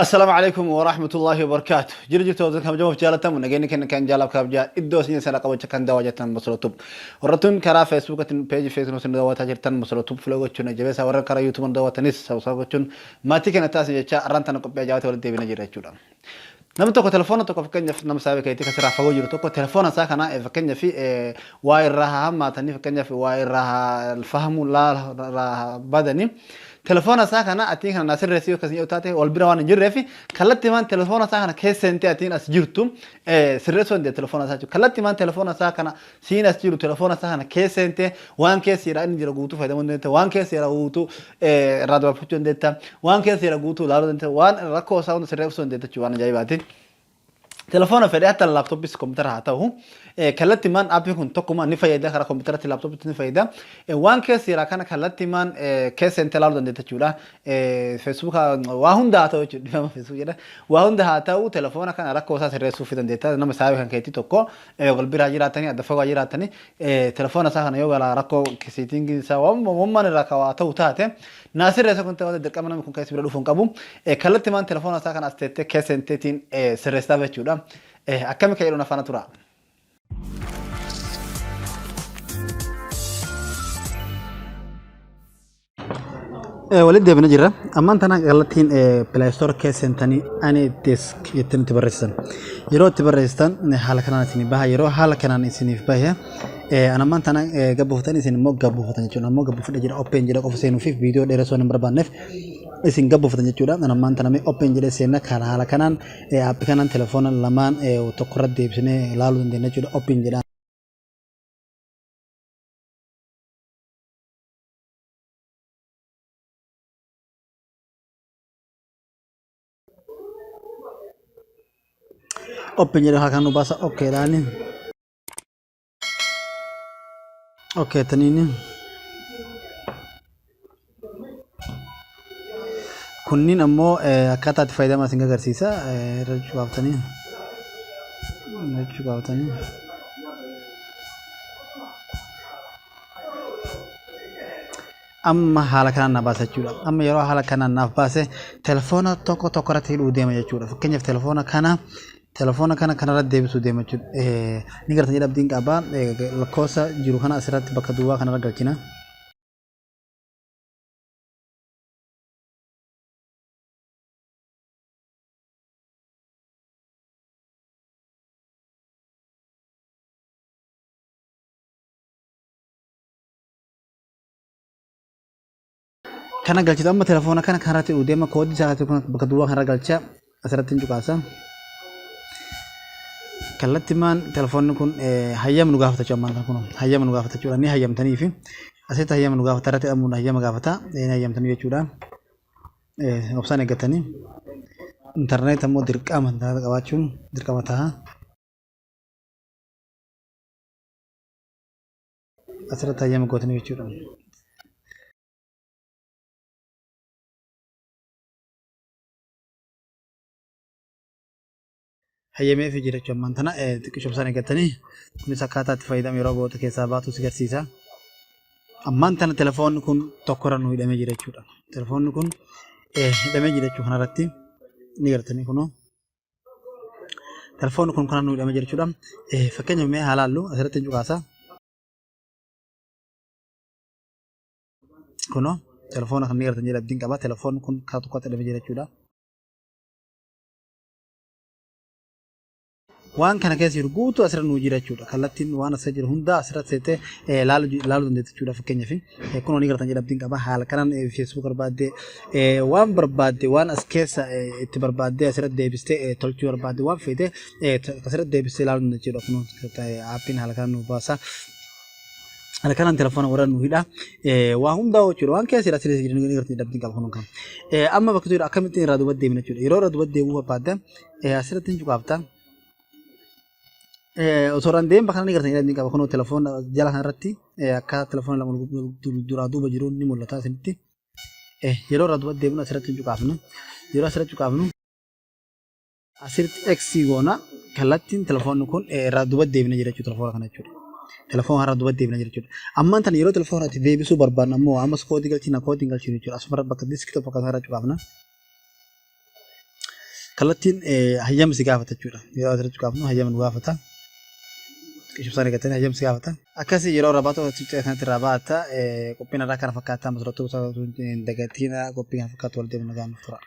Assalaamu alaikum wa rahmatullahi wa barakaatu. Jiru jirtu wajjin kabajamuuf jaalatamu nageenyi keenya kan jaalaaf kabajaa iddoo isin sana qabacha kan daawwaa jirtan Musolotub. Warrattuun karaa Feesbuukatiin peejii Feesbuuk isin daawwataa jirtan Musolotub filoo gochuun jabeessa warra karaa yuutuuban daawwatanis sabsaba gochuun maatii keenya taasisan jecha arraan tana qophii ajaa'ibaa walitti deebina jira jechuudha. Namni tokko telefoona tokko fakkeenyaaf nama saayiba keetii kan sirraa fagoo jiru tokko telefoona isaa kana fakkeenyaaf waa irraa haa hammaatanii fakkeenyaaf waa irraa haa fahamuu irraa badanii telefoona isaa kana atiin kana naa sirreessii akkasii yoo taate wal bira waan hin jirreef kallattiimaan telefoona isaa kana keessa seentee atiin as jirtu sirreessuu dandeetta telefoona isaa jechuudha. Kallattiimaan telefoona isaa kana siin as jiru telefoona isaa kana keessa seentee waan keessa jira inni jira guutuu fayyadamuu dandeetta waan keessa jira guutuu irraa dabarfachuu dandeetta waan keessa jira guutuu ilaaluu dandeetta waan rakkoo isaa hunda sirreessuu dandeetta jechuudha waan ajaa'ibaati. Telefoona fedhe hatta laaptooppis kompiitara haa ta'u kallattiimaan aappiin kun tokkuma ni fayyada karaa kompiitaratti laaptooppitti ni fayyada. Waan keessa jira kana kallattiimaan keessa seentee ilaaluu dandeetta jechuudha. Feesbuuka waa hunda haa ta'u jechuudha dhifama feesbuuk jedha. Waa hunda haa ta'u telefoona kana rakkoo isaa sirreessuu fi dandeetta. Nama saayiba kan keetii tokko wal biraa jiraatanii adda fagoo jiraatanii telefoona isaa kana yoo galaa rakkoo seetingii isaa waan irraa ka waa ta'u taate naa sirreessa kun ta'e dirqama namni kun keessa bira dhufuu hin qabu. Kallattiimaan telefoona isaa kana as teettee keessa seenteetiin sirreessaaf jechuudha. Akkami kan jedhu na faana tura. Walitti deebina jirra. Ammaan tana kallattiin Play Store keessa seentanii AnyDesk jettanii itti barreessitan. Yeroo itti barreessitan haala kanaan isinii baha. Yeroo haala kanaan isiniif bahe an ammaan tana gabbuufatan isin immoo gabbuufatan jechuudha. Ammoo gabbuufadha jira open jedha qofa seenuufi viidiyoo dheeressuu waan hin barbaanneef isin gabbuufatan jechuudha. An ammaan tana mee open jedhee seenna kan haala kanaan aappii kanaan telefoona lamaan tokkorra deebisnee ilaaluu dandeenya jechuudha. Open jedha. Open jedhu haa kan nu baasa okay dhaani. Okay taniini. Kunniin ammoo akkaataa itti fayyadama isin agarsiisa. Irra cuqaaftanii. Irra cuqaaftanii. Amma haala kanaan na baasa jechuudha. Amma yeroo haala kanaan naaf baase telefoona tokko tokko irratti hidhuu deema jechuudha. Fakkeenyaaf telefoona kana kanarratti deebisuu deema jechuudha. Ni gartan jedha abdiin qaba. Lakkoofsa jiru kana asirratti bakka duwwaa kanarra galchina. Kana galchitu amma telefoona kana kanarratti hidhuu deema koodii isaa kun bakka duwwaa kanarra galcha asirratti hin cuqaasa. Kallattimaan telefoonni kun hayyama nu gaafata jechuudha ammaan kun hayyama nu gaafata jechuudha ni hayyamtanii fi asitti hayyama nu gaafata irratti hidhamuun hayyama gaafata ni hayyamtanii jechuudha. Obsaan eeggatanii intarneet ammoo dirqama intarneeta qabaachuun dirqama ta'a. Asirratti hayyama gootanii jechuudha. Hayyameefii jira jechuudha ammaan tana xiqqisho obsaan eeggatanii kunis akkaataa itti fayyadamu yeroo booda keessaa baatu si garsiisa. Ammaan tana telefoonni kun tokkorra nu hidhamee jira jechuudha. Telefoonni kun hidhamee jira jechuudha kanarratti ni gartanii kunoo. Telefoonni kun kanaan nu hidhamee jira jechuudha. Fakkeenyaaf mee haa laallu asirratti hin cuqaasa. Kunoo telefoona kan ni gartan jedha abdiin qaba. Telefoonni kun karaa tokkotti hidhamee jira jechuudha. Waan kana keessa jiru guutuu asirra nuu jira jechuudha. Kallattiin waan asirra jiru hundaa asirratti seetee laaluu dandeetta jechuudha fakkeenyaaf. Kunoo ni gartan jedha abdiin qaba. Haala kanaan Facebook barbaadde waan barbaadde waan as keessa itti barbaadde asirratti deebistee tolchuu barbaadde waan feete asirratti deebistee ilaaluu dandeetta jechuudha. Kunoo aappiin haala kanaan nu baasa. Haala kanaan telefoona warra nu hidha. Waa hundaa jechuudha. Waan keessa jira asirra jiru ni gartan jedha abdiin qaba kunoo kan. Amma bakka jiru akkamittiin irraa duubatti deemna jechuudha. Yeroo irraa duubatti deemuu barbaadde asirratti hin cuqaafta. Osoo irraan deemu bakka kana ni gartan jedha abdiin qaba kunoo telefoona jala kanarratti akka telefoona lama duraa duuba jiru ni mul'ata isinitti. Yeroo irraa duubatti deemnu asirratti hin cuqaafnu. Yeroo asirratti cuqaafnu asirratti X goona kallattiin telefoonni kun irraa duubatti deebina jira jechuudha telefoona kana jechuudha. Telefoona irraa duubatti deebina jira jechuudha. Ammaan tana yeroo telefoona itti deebisuu barbaannu ammoo ammas koodii galchina koodii hin galchinu jechuudha. Asumarra bakka diskii tokko kanarra cuqaafna. Kallattiin hayyama si gaafata jechuudha. Yeroo asirratti gaafnu hayyama nu gaafata. Ibsaan eeggatanii hayyama si gaafata. Akkasii yeroo irraa baatu kanatti irraa baata. Qophiin irraa kana fakkaata. Masirrattuu hin dagatiin qophii kana fakkaatu wal deemu nagaan tura.